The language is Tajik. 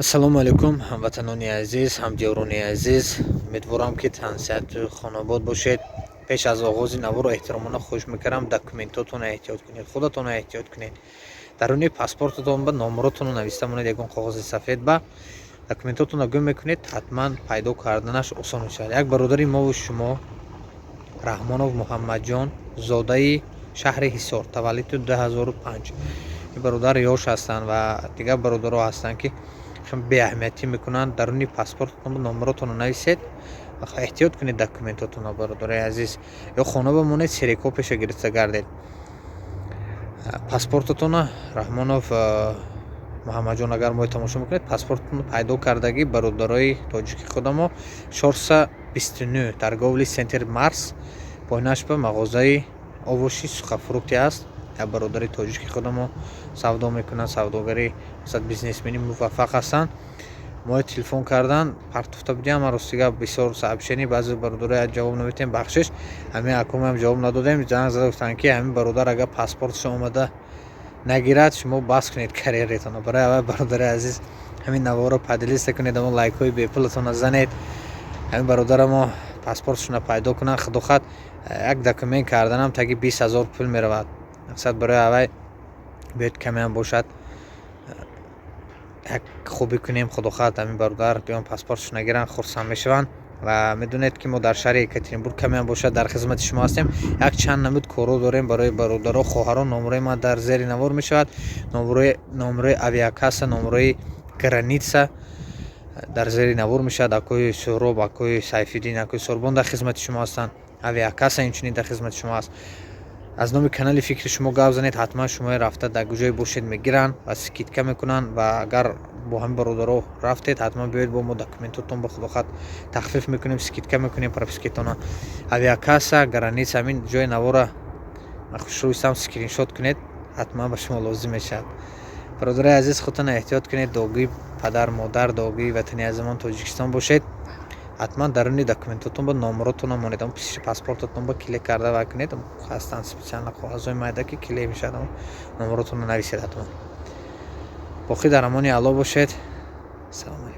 Ассалому алайкум, ҳамватанони азиз, ҳамдиёрони азиз. Умедворам, ки тансиҳату хонобод бошед. Пеш аз оғози наворо эҳтиромона хоҳиш мекардам, документотонро эҳтиёт кунед, худатонро эҳтиёт кунед. Даруни паспортатон ба номеротонро нависта монед, ягон коғази сафед ба документотонро гум мекунед, ҳатман пайдо карданаш осон мешавад. Як бародари мову шумо, Раҳмонов Муҳаммадҷон, зодаи шаҳри Ҳисор, таваллуди 2005. Ин бародар ёш ҳастанд ва дигар бародаро ҳастанд, ки беаҳамиятӣ мекунанд. Даруни паспортатон номеротонро нависед, эҳтиёт кунед документотонро, бародарои азиз, ё хона бимонед, ксерокопияша гирифта гардед паспортатонро. Раҳмонов Муҳаммадҷон, агар моро тамошо мекунед, паспортатонро пайдо кардагӣ бародарои тоҷики худамо 429, торговый центр «Марс», поинаш ба мағозаи овощи, сухофрукты аст. Як бародари тоҷики худамо савдо мекунанд, савдогари, масалан, бизнесмени муваффақ ҳастанд. Мо телефон кардан, партофта будем. Ман, рости гап, бисёр сообщение, баъзе бародаро ҷавоб наметем, бахшиш, ҳамин акумам ҷавоб надодем. Занг зада гуфтанд, ки ҳамин бародар агар паспорташо омада нагирад, шумо бас кунед карьератонро. Барои аввал, бародари азиз, ҳамин наворо поделиться кунед, амо лайкҳои бепулатонро занед. Ҳамин бародарамо паспорташонро пайдо кунанд. Худо хоҳад, як документ карданам таги 20 000 пул меравад. Мақсад, барои аввал биёед, камеам бошад, як хубӣ кунем. Худо хоҳад, ҳамин бародар биён, паспорташонро гиранд, хурсанд мешаванд. Ва медонед, ки мо дар шаҳри Екатеринбург камеам бошад дар хизмати шумо ҳастем. Як чанд намуд корҳо дорем барои бародаро, хоҳарон. Номерои ман дар зери навор мешавад, номерои авиакасса, номерои граница дар зери навор мешавад. Акои Суҳроб, акои Сайфиддин, акои Сорбон дар хизмати шумо ҳастанд. Авиакасса инчунин дар хизмати шумо аст. Аз номи канали «Фикри шумо» гап занед, ҳатман шумои рафта дар куҷое бошед, мегиранд ва скидка мекунанд. Ва агар бо ҳамин бародаро рафтед, ҳатман биёед бо мо, документотон ба, худо хоҳад, тахфиф мекунем, скидка мекунем пропискатона. Авиакасса, граница, ҳамин ҷои навора хушрӯйсам, скриншот кунед, ҳатман ба шумо лозим мешавад. Бародарои азиз, худтона эҳтиёт кунед, дуогӯи падар, модар, дуогӯи ватани азизамон Тоҷикистон бошед. Ҳатман даруни документотон ба номеротонро монед, паспортатон ба клей карда вай кунед. Ҳастанд специально коғазҳои майда, ки клей мешавад, номеротонро нависед ҳатман. Боқӣ дар амони Аллоҳ бошед. Салом алейкум.